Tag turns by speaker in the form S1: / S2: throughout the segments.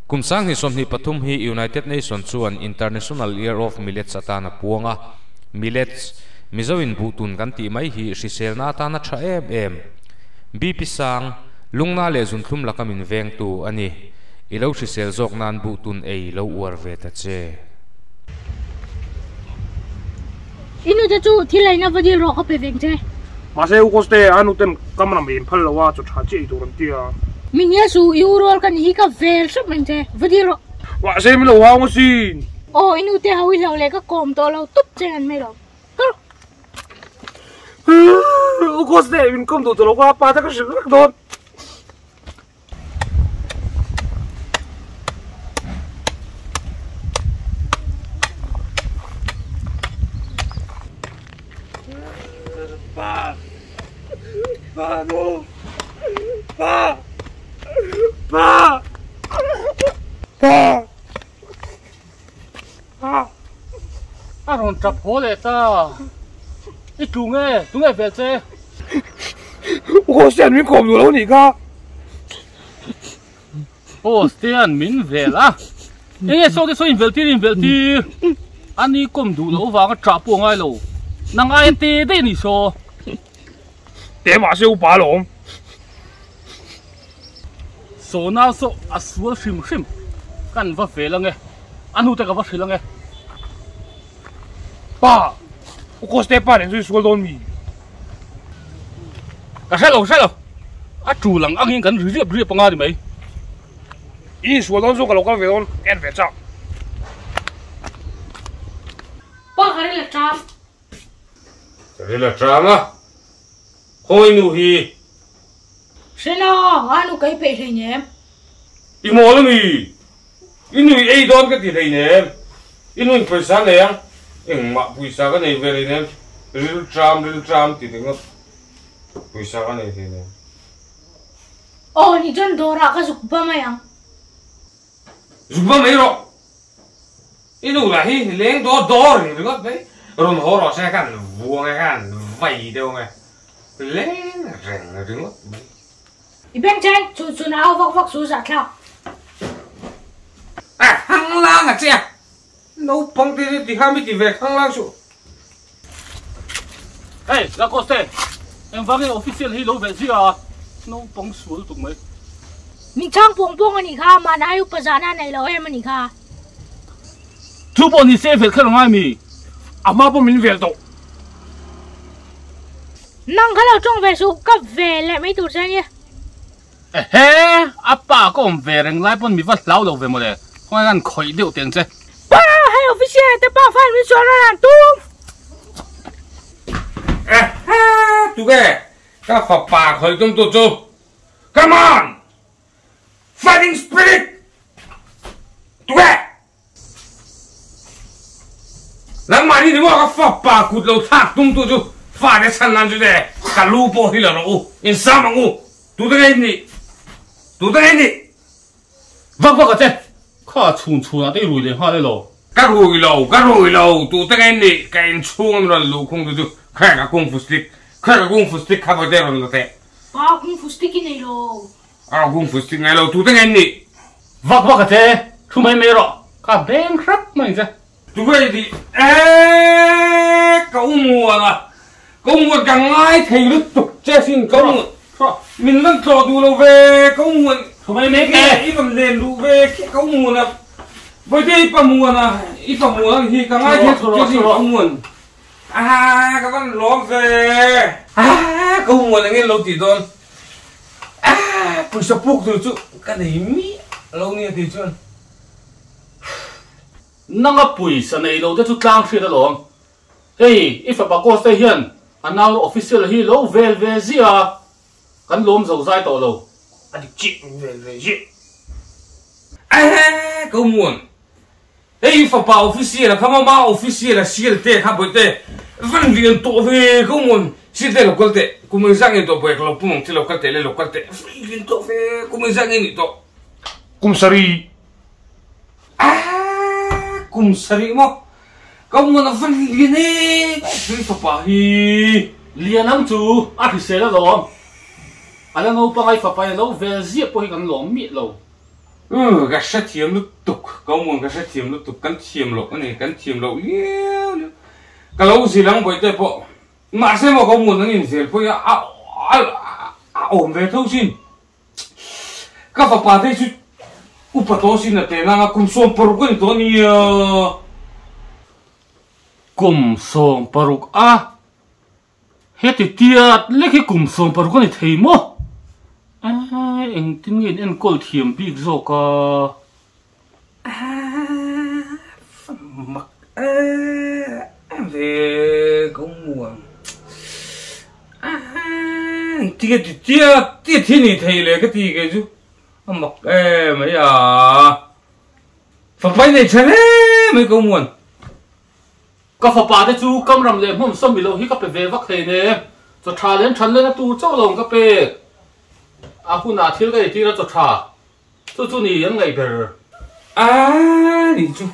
S1: Kum 2023 hi United Nation chuan International Year of Millets atan a puang a. Millets, Mizo in buhtun kan tih mai hi hriselna atana tha em em. BP sang, lungna leh zunthlum laka min vengtu a ni. I lo hrisel zawk nan buhtun ei lo uar ve ta che.
S2: I nute chu thil eina va dil rawh ka pe veng che.
S3: Mahse u Koste, a nuten kam ram in phal lo a, chaw tha chiah ei tur an ti a.
S2: Min hia su, i u rual ka ni hi ka vel hrep reng che, va dil rawh.
S3: Mahse min lo hau asin.
S2: Aw, i nute ho i hlo leh ka kawm tawh lo tup che an mai lo. Kal rawh.
S3: U Koste, min kawm duh tawh lo ka, pa te ka hrilh vek dawn. Pa! Pa no! Pa! Pa! Pa! Pa!
S4: A rawn tap haw leh ta. I tlu nge? Tunge vel che?
S3: U Kawstian min kawm duh lo nih kha.
S4: Kawstian min vel a. Enge saw te saw in vel tir in vel tir. Ani kawm duh loh vanga ṭah pawh a ngai lo. Nang aia te daih a nih saw.
S3: Te mahse upa alawm.
S4: Saw nau saw a sual hrim hrim. Kan va vel ange. A hnute ka va hrilh ange.
S3: Pa! U Koste pa nen chu i sual dawn mi?
S4: Ka hre lo, hre lo. A tul ang angin kan ri riap riap anga ni mai.
S3: I insual dawn chu ka lo kal ve dawn, ka en ve chak.
S2: Pa ka ril a ṭam.
S1: Ka ril a ṭam a, khawi nu hi?
S2: Hre lo, a nu ka i peih hleinem.
S1: I mawl a mi? I nui ei dawn ka ti hleinem. I nuin pawisa nei ang, engmah pawisa ka nei ve hleinem, ril ṭam ril ṭam ti ringawt pawisa ka nei hleinem.
S2: Aw ni chuan dawrah ka zuk ba mai ang.
S1: Zuk ba mai rawh. I nu lah hi leng dawr dawr ring ringawt mai. Rawn haw rawh se khan vuang e khan vai deuh ang e. Leng reng ringawt mai.
S2: I beng chen chu chu nau vak vak chu zahthlak.
S1: A hang lang a che a, naupang te chu ti kha mi ti ve hang lang suh.
S4: Hey Lacoste, engvangin official hi lo ve zia a, naupang sual lutuk mai.
S2: Min chhang pawng pawng a nih kha, mahni ai upa zahna a neih loh em a nih kha.
S4: Chu pawh ni se vel kher angai mi?
S3: A hma pawh min vel tawh.
S2: Nang kha lo tawng ve suh, ka ve leh mai tur che a nia.
S4: Ehe, a pa ka awm ve reng lai pawn mi va hlau lo ve mawle, khawngaih khan khawih deuh teng che.
S2: Pa, hei official te pa fan min sual rawn an tum.
S1: Ehe, tuge ka fapa khawih tum tu chu, come on! Fighting spirit! Tuge! Nangmahni ni maw ka fapa kut lo thlak tum tu chu fate chhan nan chu te ka lu pawh hi la rawh u, insam ang u, tute nge in nih? Tute nge in nih?
S4: Vak vak a che, kha chhun chhun ah te i rui leh nghal elaw?
S1: Ka rui lo, ka rui lo, tute nge in nih? Ka inchhung a min rawn luh khung tu chu khae ka kung fu stick, khae ka kung fu stick kha vawi te rawn la teh.
S2: Pa kung fu stick i nei lo.
S1: A kung fu stick ngai lo, tute nge in nih?
S4: Vak vak a che, thu mai mai rawh, ka beng hrep mai che.
S1: Tuve ti eeee ka u mual a, ka u mual ka ngai thei lutuk che sin ka u mual, min rawn tlawh duh lo ve ka u mual,
S4: Thu mai mai te.
S1: I rawn len duh ve khi ka u mual a, Bawihte i pa mual a, i pa mual ang hi ka ngai thei lutuk che sin ka u mual, aaa ka van lawm ve, aaa ka u mual engin lo tih dawn, aaa pawisa puk tur chu ka nei miah lo nia tih chuan.
S4: Nanga pawisa nei lo te chu tlang hriat alawm. Hei i fapa course te hian a nau official hi lo vel ve ziah a, kan lawm zo zai tawh lo.
S3: A dik chiah min vel ve ziah.
S1: Ehe ka umuan. Hei i fapa official a kha mama official a sial te kha bawihte van lian tawh ve ka umuan sial te lo kal teh kum engzah nge tawh bawih ka lo pum ang che lo kal teh le lo kal teh van lian tawh ve kum engzah nge nih tawh.
S3: Kum sarih.
S1: Aaa kum sarih maw ka muan a van lian e ka tui fapa hi.
S4: Lian ang chu a hrisel alawm. A la naupang ai fapa hi a lo vel ziah pawh hi kan lawm miah lo.
S5: Umm ka hrethiam lutuk, ka awm ka hrethiam lutuk, kan thiam loh a ni, kan thiam loh liau liau. Ka lo zil ang bawihte pawh, mahse maw ka awm an inzel pawh hi a a awm ve tho sin. Ka fapa te chu upa tawh sin a teh nang a, kum 16 a ni tawh a nia.
S4: Kum 16 a? Heti tiat lek hi kum 16 a ni thei maw? Eeh engtin nge in enkawl thiam bik zawk a?
S5: Eeh mak em ve ka muang eeh engtin nge ti tiat tiat hi ni thei le ka ti kei chu a mak em mai a fapa i nei tha hle mai ka muan.
S4: Ka fapa te chu kam ram leh hmawm sawm ilo hi ka pe ve vak hlei ne. Chaw tha leh an than lehna tur chauh lo ang ka pek. A hunah thil ka eitir a chaw tha. Chu chu ni an ngaih ber.
S5: A nih chu.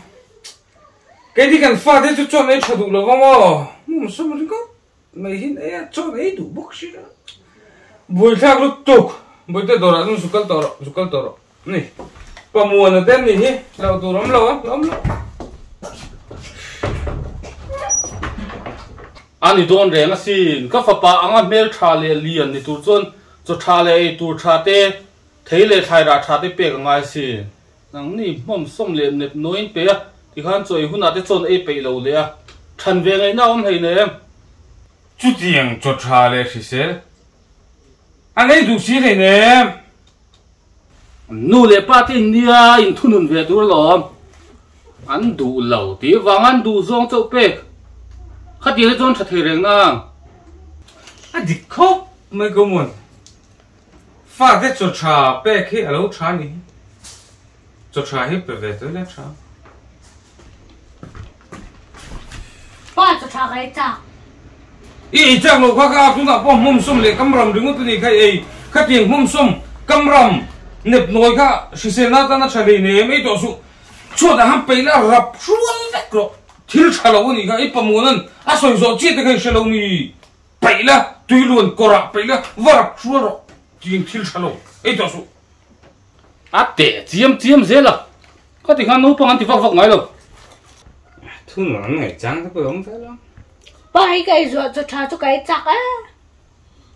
S5: Keini kan fate chu chawn ei tha duh lo vang aw. Hmawm sawm ringawt mai hin ei a chawn ei duh bawk si a. Buaithlak lutuk. Bawihte dawrah chuan zu kal tawh rawh, zu kal tawh rawh. Ni, Pamuana te an nih hi, hlauh tur awm lo a, awm lo.
S4: A ni dawn reng asin, ka fapa anga hmel tha leh lian ni tur chuan chaw tha leh ei tur tha te, thei leh thlai rah tha te pek a ngai asin. Nangni hmawm sawm leh nep nawiin pe a, tikhan chaw ei hunah te chawn ei peih lo leh a, than ve ngaihna a awm hleinem em?
S5: Chutiang chaw tha leh hrisel an ei duh si hleinem.
S4: Nu leh pa te in nia in thunun ve tur alawm. An duh lo tih vang an duh zawng chauh pek. Khatiang hi chuan tha thei reng nang.
S5: A dik khawp mai ka muan. Fate chaw tha pek hi a lo tha ni hi. Chaw tha hi pe ve tawh ila tha.
S2: Pa chaw tha ka ei chak.
S5: I ei chak lo kha ka a tunah pawh hmawmsawm leh kamram ringawt a ni kha i ei. Khatiang hmawmsawm, kamram, nepnawi kha hriselna atana tha hlei nei em ei tawh suh. Chhuatah khan peih la rap hrual vek rawh. Thil tha lo a nih kha i pamuanan a sawi zawh chiah te kha i hre lo mi. Peih la tui luan kawrah peih la va rap hrual rawh. Tiang thil tha lo ei tawh suh.
S4: A teh chiam chiam zel a. Ka ti khan naupang an ti vak vak ngai lo.
S5: Thu nuam an ngaih chang te pawh i awm ve lo.
S2: Pa hi ka ei zuah chaw tha chu ka ei chak e.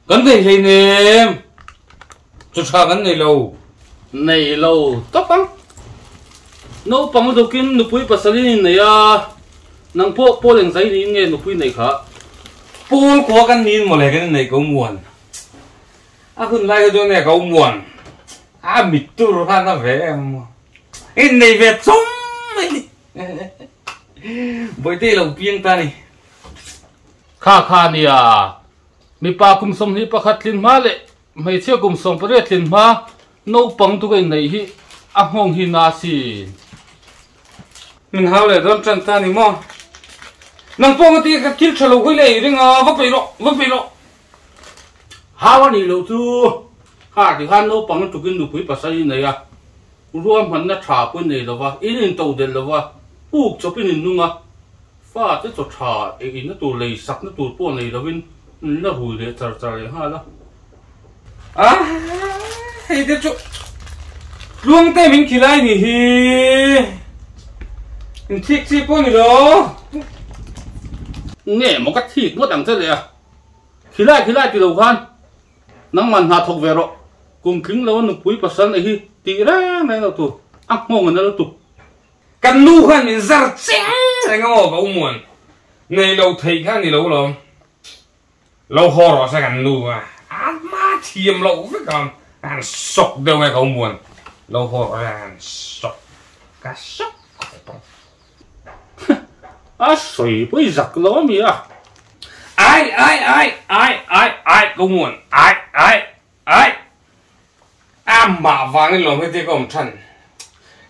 S5: Kan nei hlei nem. Chaw tha kan nei lo.
S4: Nei lo tawp ang. Naupang lutukin nupui pasal in innei a, nang pawh Paul engzai niin nge nupui neih kha?
S5: Paul kua kan niin mawle kan inneih ko muan. A hun lai kha chuan nge ka umuan a mit tur khan a ve em a innei ve chawm mai ni Bawihte i lo piang ta ni.
S4: Kha kha nia mipa kum 21 tlin hma leh hmeichhia kum 18 tlin hma naupang tu ka inneih hi a nghawng hi na sin.
S5: Min hau leh dawn tan ta ni maw? Nang pawh nga ti ka thil tha lo hawi leh i ring a va peih rawh va peih rawh.
S4: Hau a nih loh chu kha ti khan naupang lutukin nupui pasal i nei a, ruahmanna tha pawh i nei lo va, in into delh lo va, puk chawpin in nung a, fa te chaw tha ei inna tur lei sakna tur pawh nei lovin in la rui leh char char leh nghal a.
S5: A, hei te chu tluang te min khilai ni hi, in thik chi pawh ni lo.
S4: Nge maw ka thik ngawt ang che leh a. Khilai khilai ti lo khan nangman hna thawk ve rawh, kum tling lo a nupui pasal nei hi tih reng reng lo tur, a nghawng a na lutuk.
S5: Kan nu khan min zar cheng reng a maw ka umuan nei lo theih kha ni lo lawm, lo haw rawh se kan nu a a hma thiam loh vek a an sawk deuh e ka umuan lo haw rawh se an sawk ka sawk khawp ang.
S4: A sawi pawh i zak lo a mi a.
S5: Ai ai ai ai ai ai ka muan ai ai ai amah vangin lawm heti ka awm than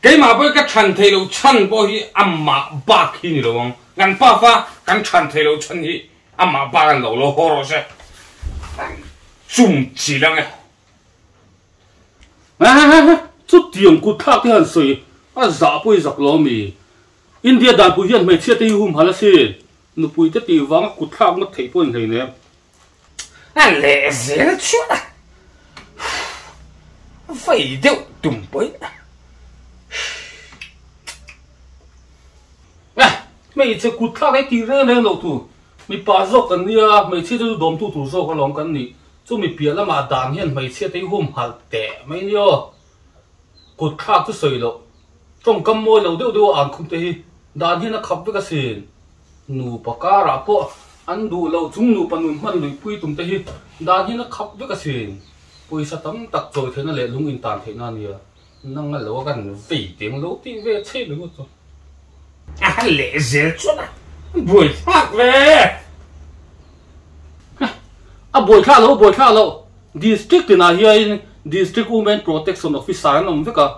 S5: keimah pawh hi ka than thei lo chhan pawh hi amah bak hi ni lo ang kan pa fa kan than thei lo chhan hi amah bak an lo lo haw rawh se chum chi lang e.
S4: Chutiang kut thlak te han sawi a zah pawh i zak lo ami? India danpui hian hmeichhia te hi humhalh asin, nupui te tih vanga kut thlak ngawt theih pawh inhlei nem.
S5: A leh zel chuan a vei deuh tum pawhin.
S4: Hmeichhe kut thlak hi tih reng reng loh tur. Mipa zawk kan nia, hmeichhia te chu dawmtu tur zawk alawm kan nih. Chumi piah lamah dan hian hmeichhia te hi humhalh teh mai nia aw. Kut thlak chu sawi loh. Tawngkam mawi lo deuh deuh a an khum te hi dan hian a khap vek asin. Nupa karah pawh an duh loh chung nupa nun hman luihpui tum te hi dan hian a khap vek asin. Pawisa tam tak chawi theihna leh lung intan theihna a nia. Nang a lo a kan vei teng lo tih ve chhe ringawt chu.
S5: A han leh zel chuan a buai thlak ve.
S4: A buai thlak lo, a buai thlak lo. District tinah hian District Women Protection Officer an awm vek a.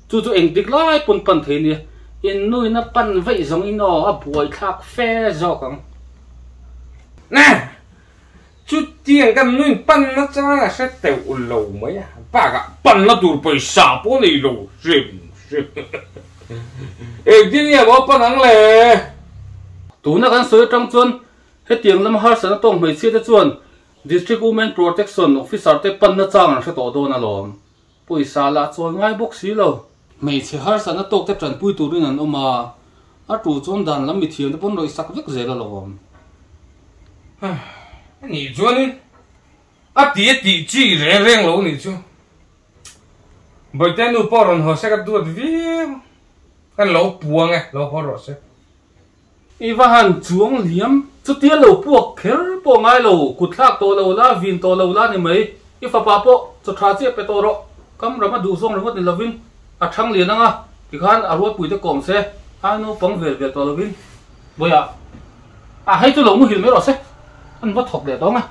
S4: Chu chu engtik lai pawn pan thei nia. In nuina pan veih zawng in aw a buai thlak fe zawk ang.
S5: Nge! Chutiang kan nuin panna chang a hre teuh lo mai a, bakah panna tur pawisa pawh nei lo hrim hrim. Engtin nge maw pan ang le?
S4: Tuna kan sawi atang chuan hetiang lama harsatna tawng hmeichhia te chuan District Women Protection Officer te panna chang an hre tawh dawn alawm. Pawisa lah chawi ngai bawk si lo. Hmeichhe harsatna tawk te tanpui turin an awm a, a tu chuan dan lam mithiam te pawn rawih sak vek zel alawm.
S5: A nih chuanin a ti a tih chi reng reng lo nih chu. Bawihte nu pawh rawn haw se ka duat viau. Kan lo puang e, lo haw rawh se.
S4: I va han chuang liam, chutia lo puak kher pawh ngai lo, kut thlak tawh lo la, vin tawh lo la ni mai. I fapa pawh chaw tha chiah pe tawh rawh, kam ram a duh zawng ringawt ni lovin a thang lian ang a, tikhan a rualpui te kawm se, ai naupang vel vel tawh lovin. Bawiah, a hei chu lo muhil mai rawh se, an va thawk leh tawng a.